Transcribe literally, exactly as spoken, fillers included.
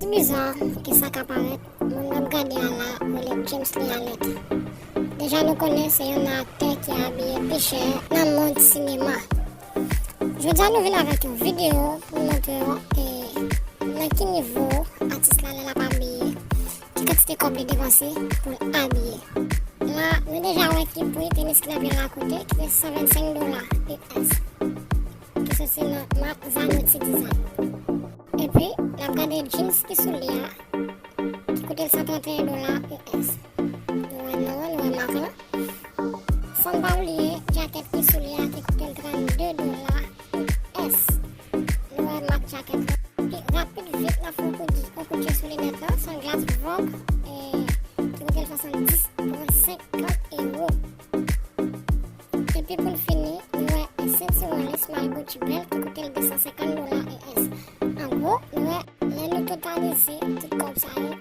Biza ke sa ka parèt, moun n ap gade a la rele James Lee Alert. Deja nou konnen se youn nan aktè ki abiye pi chè nan mond sinema. Jodi a nou vin avèk yon videyo pou montre w e nan ki nivo atis la lè l ap abiye, ki kantite kòb li depanse pou l abiye. La nou deja wè ki pri tenis ki nan pye l akote, ki se san vennsenk dola U S, ki soti nan mak Zanotti Design. Epi n ap gade jeans ki sou li a, ki koute l san trannteyen dola U S. Nou wè non an, nou wè mak lan. San n pa bliye djakèt ki sou li a ki koute l trannde dola U S. Nou wè mak djakèt lan. Epi rapid vit n ap fè yon kout, yon kout je sou linèt lan, sanglas Vogue, e, ki koute l swasanndis pou senkant ewo. Epi pou n fini, nou wè sentiwon lace Gucci bèl ki koute l de san senkant dola U S. An gwo, nou wè lè nou totalize tout kòb sa yo,